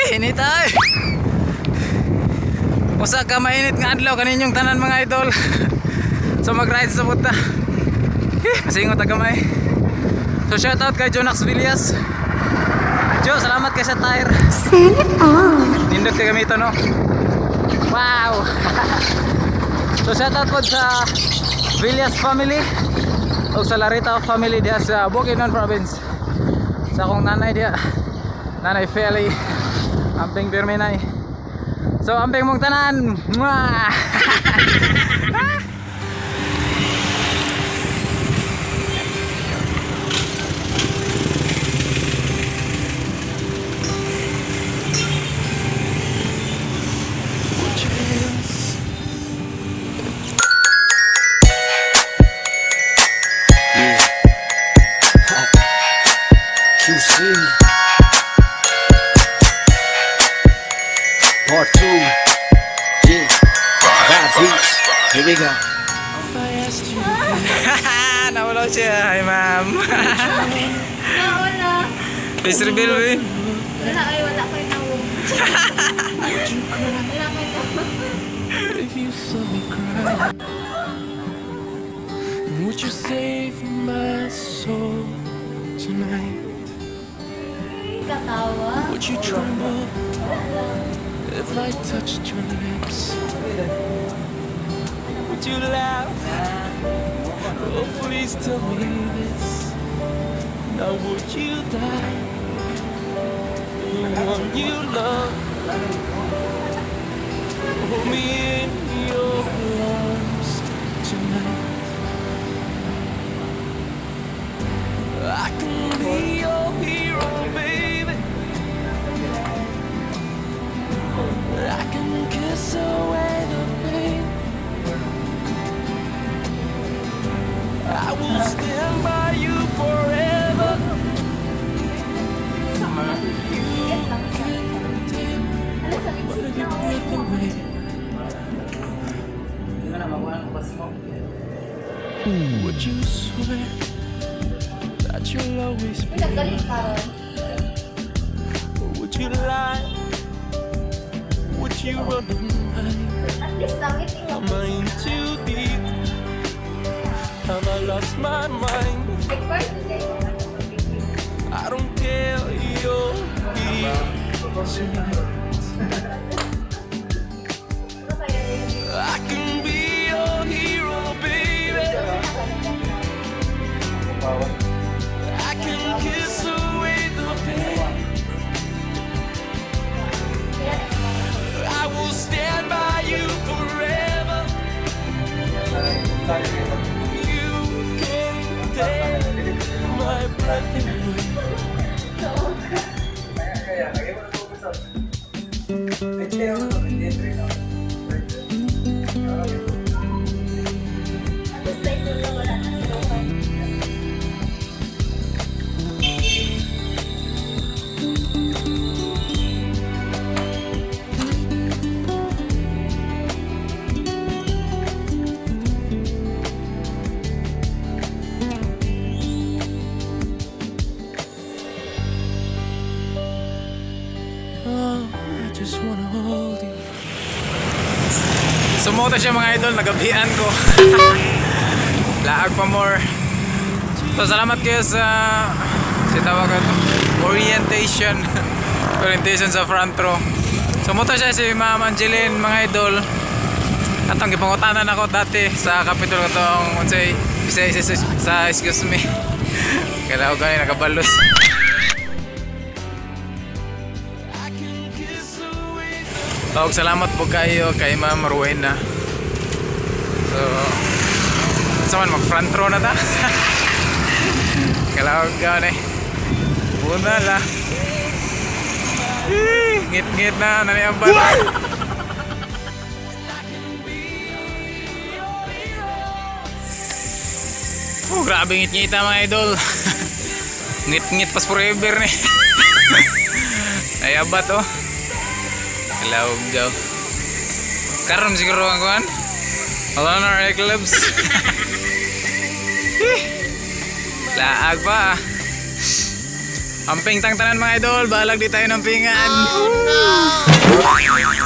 Eh, init ay. Usa ka mainit nga adlaw kaninyong tanan, mga idol. So mag-ride sa punta. Eh, masingot ta gamay. So shout out kay Jonax Villas. Jo, salamat kay sa tire. Nindot kay gamito, no. Wow. So shout out po sa Villas family o sa Larita family diha sa Bukidnon province. Sa akong nanay diha. Nanay Feli. Amping Birminay. So amping mong tanan. Mwah! Would you dance? Yeah. QC. Part 2. Yeah. Vibe beats. Here we go. If I asked you to Nawala siya. Hi, ma'am. Wala. Face reveal, eh. Wala ay wala ko'y nawong. Would you cry Wala ko'y nawong. If you saw me cry? And would you save my soul tonight? Katawa. Would you tremble if I touched your lips? Would you laugh? Oh, please tell me this. Now, would you die for the one you love? Hold me in your arms tonight. I can be your hero, baby. I can kiss away the pain. I will stand by you forever. You can take your breath away. Hindi mo na makuha ang pasmo. Would you swear that you'll always be? Uy, naggaling karon. Or would you lie? Would you run and hide? At least langit Am I in too deep? Have I lost my mind? I don't care, you're here tonight. I can be your hero, baby. I can kiss away the pain. I will stand by you forever. You can take my breath away. Kaya, lagay mo na po sa. Ay, chill. At least ito na wala na si Rohan. Oh, I just wanna hold you. Sumoto siya, mga idol, nagabihan ko. Laag pa more. So salamat kayo sa si tawag ito, orientation. Orientation sa front row. Sumoto siya si Ma'am Angeline, mga idol. Atong gipangutanan ako dati sa kapitulo katong unsay isa isa sa, excuse me. Kailangan ko gani nakabalos. I can kiss away the Tawag salamat po kayo kay Ma'am Rowena. So, sa man mag front row na ta. Kailangan gani. Una la. Eh, ngit-ngit na naniamban. I can be your hero. Oh, grabe ngit-ngita, mga idol. Ngit-ngit pas forever ni. Ay abat oh. Kalawag daw. Karon siguro ang kuan. Lunar eclipse. Eh, laag pa ah. Amping tang tanan, mga idol, balag di tayo ng pingan. Oh no!